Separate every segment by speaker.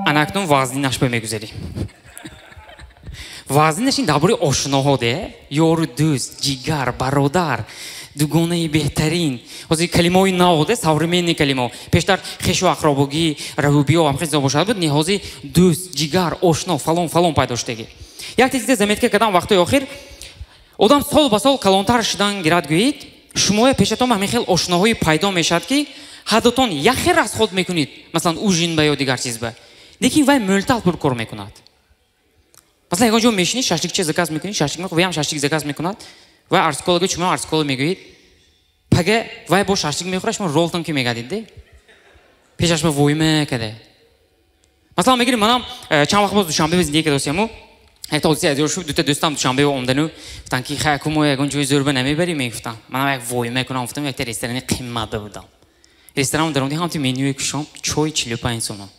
Speaker 1: Анакнун вазнинаш ба мегузарем. Вазнинаш ин дар бораи ошноҳо де, ёру дӯст, ҷигар, бародар, дугонаи беҳтарин. Ҳозир калимаҳои нав де, современный калимаҳо. Пештар хешу ақробогӣ, раҳубиё ҳам хеле зиёд бошад буд, не ҳозир дӯст, ҷигар, ошно, фалон фалон пайдо шудагӣ. Як чизе заметка кардам вақтҳои охир, одам сол ба сол калонтар шудан гирад гӯед, шумоя пешатон ҳамин хел ошноҳое пайдо мешавад, ки ҳаддотон як хел расход мекунед, масалан ужин ба ё дигар чиз ба. Лекин вай мӯлтал пул кор мекунад. Масалан, ягон ҷо мешинӣ, шашликча заказ мекунӣ, шашлик мехӯрӣ, вай ҳам шашлик заказ мекунад. Вай арзкола гӯяд, шумо арзкола мегӯед. Пага вай бо шашлик мехӯрад, шумо ролтон ки мегардид, де? Пешаш ба войма каде. Масалан, мегирем, манам чанд вақт боз Душанбе зиндагӣ кардосияму, як ҳодиса аз ёд шуд, дута дӯстам Душанбе омдану, гуфтанд ки хай, ку мо ягон ҷои зӯр ба намебарем, мегуфтам. Манам як войма кунам, гуфтам, якта ресторани қиммат будам. Ресторан даромадем, ҳамти менюи кушом, чой 45 сомон.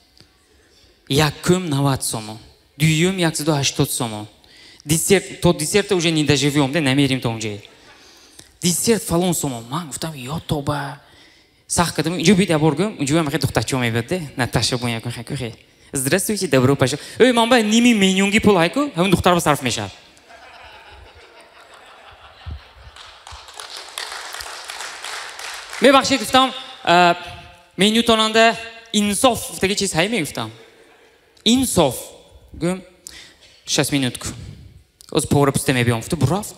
Speaker 1: Якум 90 сомон. Дуюм 180 сомон. Десерт, то десерта уже не доживем, де намерим то онҷо. Десерт фалон сомон. Ман гуфтам, ё тоба. Сах кардам, инҷо бид ябор гӯм, инҷо ҳам хеле духтарчо мебиёд, де. Наташа бун якун хай. Здравствуйте, добро пожаловать. Эй, ман ба ними менюнги пул ҳайку, ҳамин духтар ба сарф мешавад. Мебахшед, гуфтам, менютонанда инсоф гуфтаги чиз ҳай мегуфтам. Инсоф. Гӯм, 6 минутку. Оз пора пуста мебиём. Гуфту, бурафт.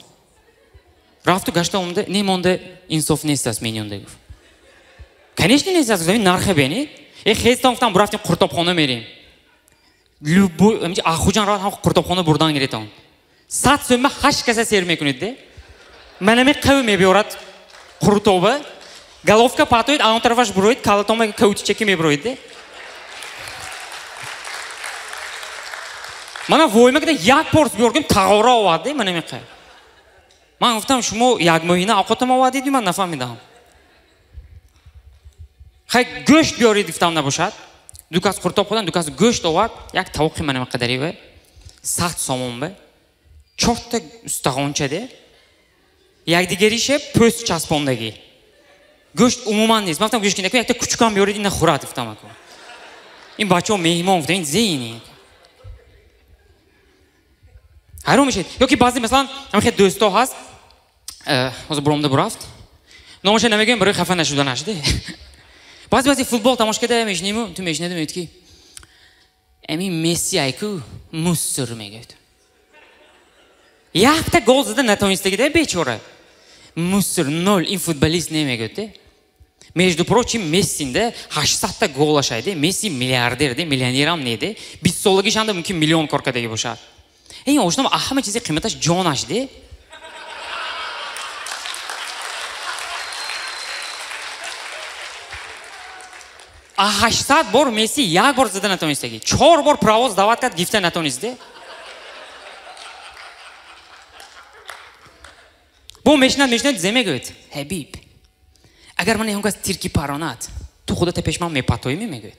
Speaker 1: Рафту гашта омда, не монда инсоф нест аст менюнда гуфт. Конечно нест аст, гуфтам, нархе бени. Э, хестон гуфтам, бурафтем қуртобхона мерем. Любой, амчи Ахуҷан равад ҳам қуртобхона бурдан гиретон. 100 сӯма 8 каса сер мекунед, де. Манаме қав мебиёрад қуртоба. Головка патоид, а он тарафаш буроид, калатома каутичаки мебуроид, де. Мана войма када як порс биёргим тағора овард, де, мана меқай. Ман гуфтам, шумо як моҳина овқатам овардед, ман нафаҳмидам. Хай гӯшт биёред гуфтам набошад. Ду кас қуртоб хӯрдан, ду кас гӯшт овард, як тавоқи мана меқадари ва 100 сомон ба чорта устағонча, де. Якдигарише пӯст часпондагӣ. Гӯшт умуман нест. Ман гуфтам, гӯшт кинаку, якта кучукам биёред, ина хӯрад гуфтам аку. Ин бачаҳо меҳмон гуфтам, ин зеини. Ҳайрон мешед. Ё ки баъзе масалан ҳамин хел дӯстҳо ҳаст, ҳозир буромда бурафт. Номаша намегӯям барои хафа нашуданаш, де. Баъзе футбол тамошо карда мешиниму, ту мешинеду мегӯяд ки ами Месси айку муссур мегӯяд. Якта гол зада натонистаги, де, бечора. Муссур ноль, ин футболист не мегӯяд, де. Между прочим, Мессинде 800-та гол ашай, де. Месси миллиардер, де, миллионерам не, де. 20 солагишанда мумкин миллион кор кардаги бошад. Ин ошном ҳама чизи қиматаш ҷонаш, де. А 800 бор Месси як бор зада натонистаги. 4 бор провоз дават кард, гифта натонист, де. Бо мешинад, мешинад, зе мегӯяд. Ҳабиб, агар ман ягон кас тирки паронад, ту худата пеш ман мепатоӣ, мегӯяд.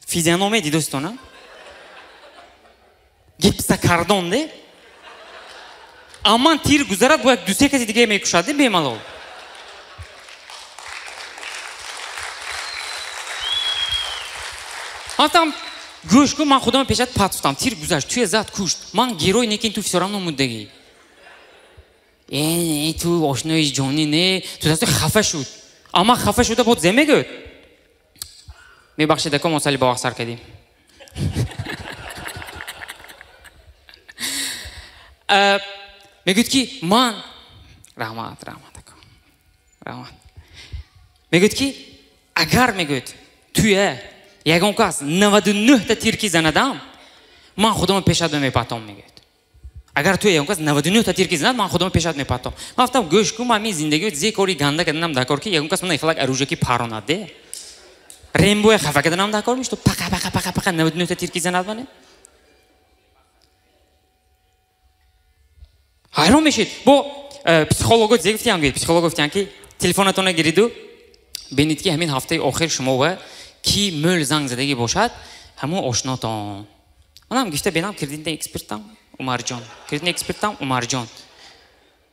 Speaker 1: Физиономия дидостона? Гипсокартон, де? Аман тир гузарад, бо як дусе каси дига мекушад, де, бемалол. Ман гӯш кун, ман худам пешат патуфтам, тир гузашт, туя зад кушт. Ман герой некин, ту всё равно муддагӣ. Э, ту ошнои ҷонӣ не, ту дасту хафа шуд. Амма хафа шуда бод зе мегӯяд. Мебахшед, ака, мо сали ба вақт сар кардем. Мегӯяд ки ман раҳмат, раҳмат, ака. Раҳмат. Мегӯяд ки агар мегӯяд туя ягон кас 99-та тирки занадам, ман худамро пешат мепатом, мегӯяд. Агар туя ягон кас 99-та тирки занад, ман худамро пешат мепатом. Ман гуфтам, гӯш кун, ман ин зиндагиро зе кори ганда карданам дар кор, ки ягон кас мана ихлак аружаки паронад, де. Рембоя хафа карданам дар кор мешто, пақа пақа пақа пақа 99-та тирки занад мане. Ҳайрон мешед. Бо психолого зе гуфтиям, гӯяд, психолого гуфтиям ки телефонатонро гириду бинед ки ҳамин ҳафтаи охир шумо ва ки мӯл занг задагӣ бошад, ҳамон ошнотон. Манам гифта бинам кредитный экспертам Умарҷон. Кредитный экспертам Умарҷон.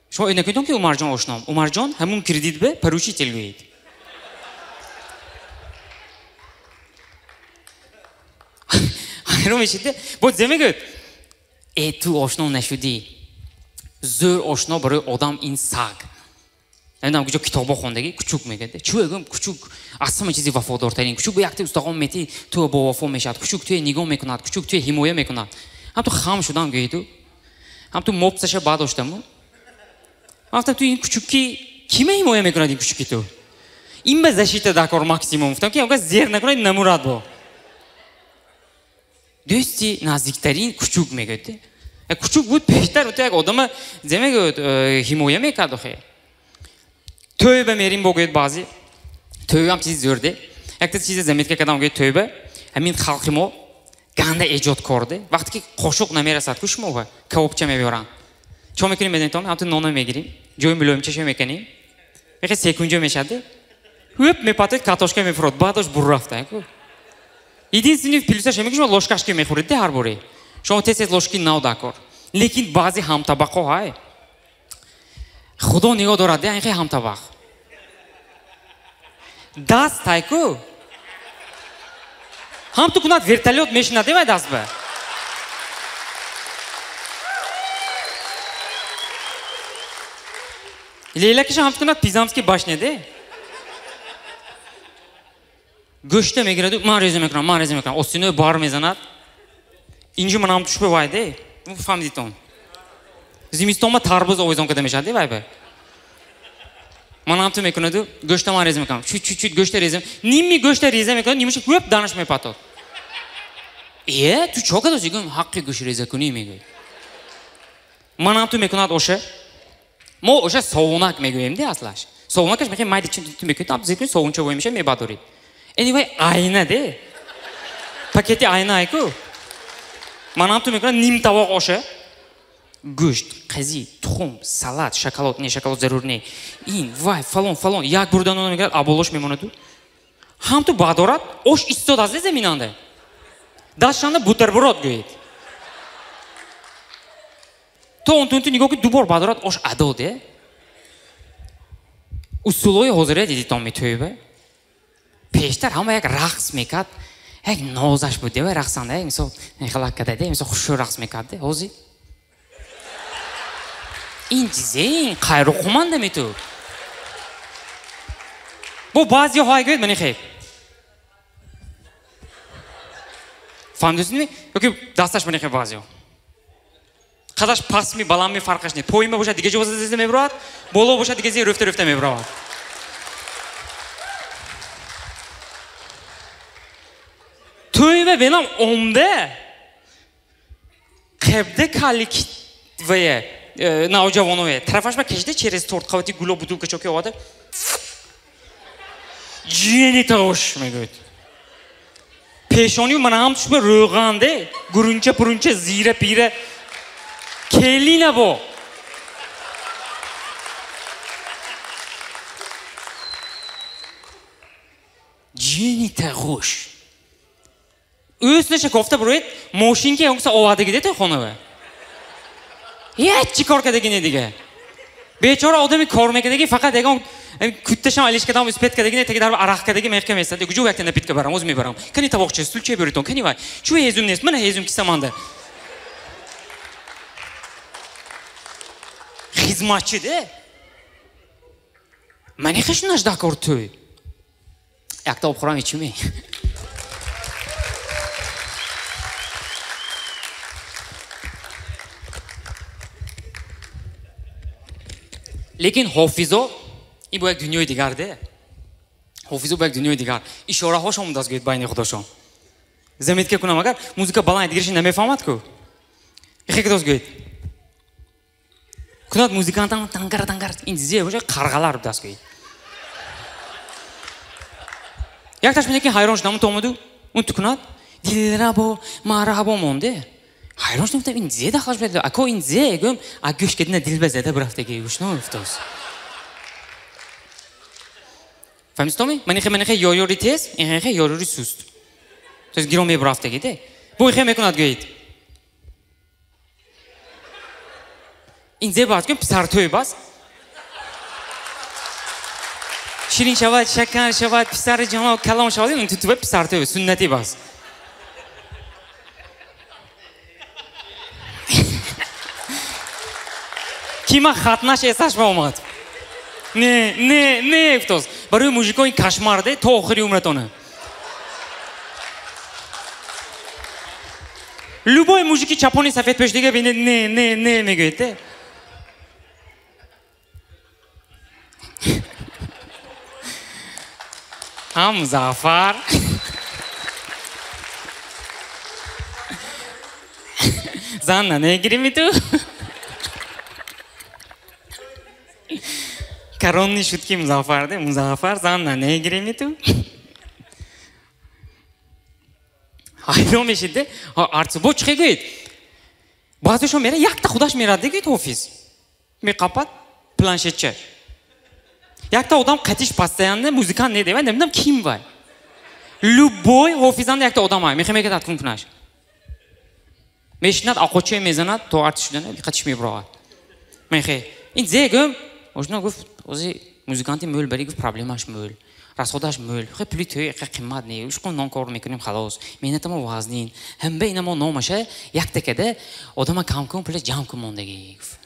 Speaker 1: Шумо ӯ накунедон ки Умарҷон ошном. Умарҷон ҳамон кредит бе поручитель гӯед. Ҳайрон мешид. Боз зе мегӯяд? Э, ту ошно нашудӣ. Зӯр ошно барои одам ин саг. Намедонам куҷо китобо хондагӣ, кучук мегӯяд. Чӯ гӯям, кучук аз ҳама чизи вафодортарин. Кучук ба якта устахон метӣ, ту бовафо мешавад. Кучук туе нигоҳ мекунад, кучук туе ҳимоя мекунад. Ҳам ту хам шудам гӯиду. Ҳам ту мопсаша баъд доштаму. Ман гуфтам, ту ин кучуки киме ҳимоя мекунад ин кучуки ту? Ин ба защита дакор максимум. Гуфтам ки ягон зер накунад, намурад бо. Дӯсти наздиктарин кучук мегӯяд. Кучук буд пештар, ту як одама зе мегӯяд, ҳимоя мекард охе. Тӯйба мерим бо гӯяд баъзе. Тӯйба ҳам чизи зӯрде. Якта чизе заметка кардам гӯяд тӯйба. Ҳамин халқи мо ганда эҷодкорде. Вақте ки қошуқ намерасад ку шумо ба кавобча мебиёранд. Чо мекунем медонитон? Ҳамту нона мегирим, ҷои мулоимчаша мекунем. Мехе секунҷо мешавад. Ҳӯп мепатоед, картошка мефурод, баъдош бур рафта. Единственный плюсаш ҳамин ки шумо ложкашки мехӯред де ҳар боре. Шумо тез тез ложки нав дакор. Лекин баъзе ҳамтабақҳо ҳай. Худо нигоҳ дорад, де ин хе ҳамтабақ. Даст тайку. Ҳам ту кунад вертолёт мешинад, де вай даст ба. Лейлакиша ҳам ту кунад пизамский башня, де. Гӯшта мегираду, ман реза мекунам, ман реза мекунам. Остинои бар мезанад. Инҷо ман ҳам тушбе вай, де. Фаҳмидитон. Зимистонма тарбуз овезон карда мешавад, де вай ба. Ман ҳам ту мекунаду, гӯшта ман реза мекунам. Чут чут чут гӯшта реза. Нимми гӯшта реза мекунад, нимаша ҳӯп данаш мепатод. Е, ту чо кардоси? Гӯям, ҳаққи гӯш реза кунӣ мегӯй. Ман ҳам ту мекунад оша. Мо оша совунак мегӯем, де аслаш. Совунакаш мехоҳем майда чи ту мекунӣ, там зикр совунча вой меша мебадорӣ. Anyway, айна де. Пакети айна айку. Ман ҳам ту мекунад ним тавоқ оша. Гӯшт, қазӣ, тухм, салат, шоколад, не шоколад зарур не. Ин, вай, фалон, фалон, як бурда нон мегирад, аболош мемонаду. Ҳам ту бадорад, ош истодааст заминанда. Дастшанда бутерброд гӯед. То он ту нигоҳ ки ду бор бадорад, ош адо де. Усулҳои ҳозира дидитон метӯйба. Пештар ҳама як рақс мекард, як нозаш буд, де, вай рақсанда, як мисол хелак карда, де, мисол хушрӯ рақс мекард, де, ҳозир. Ин чизе, ин қайруқуманда мету. Бо баъзеҳо ҳай гӯед, мани хел. Фаҳмидосед? Ёки дасташ мани хел баъзеҳо. Қадаш пастми, баландми фарқаш не. Поима бошад, дига ҷо зеза мебарояд, боло бошад, дига зер рӯфта рӯфта мебарояд. Тӯйба бенам омда қебда калик вая навҷавоное тарафаш ба кашида через торт қавати гуло бутулка чоки оварда ҷени тавош мегӯяд. Пешонию мана ҳам тушба рӯғанде гурунча пурунча зира пира келина бо ҷени тағуш. Ӯснаша кофта буроед, мошинка ягонса овардагиде то хонава. Ҳеч чӣ кор кардаги не дига. Бечора одами кор мекардаги фақат ягон кутташам алишкадам успет кардаги не, таги дар арақ кардаги мехка местад. Куҷо якта напитка барам, оз мебарам. Кани тавоқча, стулча биёритон, кани вай. Чӯ ҳезум нест, мана ҳезум кисаманда. Хизматчи де. Мани хешунаш дакор тӯй. Якта об хӯрам ичиме. Лекин ҳофизо ин бо як дунёи дигар де. Ҳофизо бо як дунёи дигар. Ишораҳошон будааст гӯед байни худошон. Заметка кунам агар музыка баланд дигараши намефаҳмад ку. Ихе кадост гӯед. Кунад музикантам тангар тангар ин зе боша қарғалар будааст гӯед. Якташ мене ки ҳайрон шудам, то омаду он ту кунад дилрабо марҳабо монде. Ҳайрон шудам, гуфтам ин зе дахлаш бед. Ако ин зе гӯям, а гӯш кедина дилба зада бурафтаги гӯшно гуфтос. Фаҳмидистоми? Манихе манихе ёёри тез, инхе ёёри суст. То есть гиро мебурафтаги де. Бо ихе мекунад гӯед. Ин зе баъд гӯям писартӯй бас. Ширин шавад, шакар шавад, писари ҷаноб калон шавад, ин тутуба писартӯй суннатӣ бас. Кима хатнаш эсаш ба омад. Не, не, не гуфтоз. Барои мужико ин кошмар де то охири умратона. Любой мужики чапони сафед пӯшида бинед, не, не, не мегӯяд де. Ҳам Музаффар. Зан намегирими ту? Коронный шутки Музаффар де. Музаффар зан намегирими ту? Ҳайрон мешид де. Арцу бо чӣ гӯед? Баъзешон мера якта худаш мерад дегӯед офис. Меқапад планшетча. Якта одам қатиш постоянно музыкант не девай, намедонам ким вай. Любой ҳофизанда якта одам ай, мехе мекунад кун кунаш. Мешинад, ақоче мезанад, то артиш шудана, қатиш мебурад. Мехе. Ин зе гӯм, ошно гуфт, ози музыканти мӯл бари гуфт проблемаш мӯл. Расходаш мӯл. Хе пули тӯй хе қимат не. Ушқон нон кор мекунем халос. Меҳнатамо вазнин. Ҳамба инамо номаша якта када одама кам кун пули ҷамъ кун мондагӣ гуфт.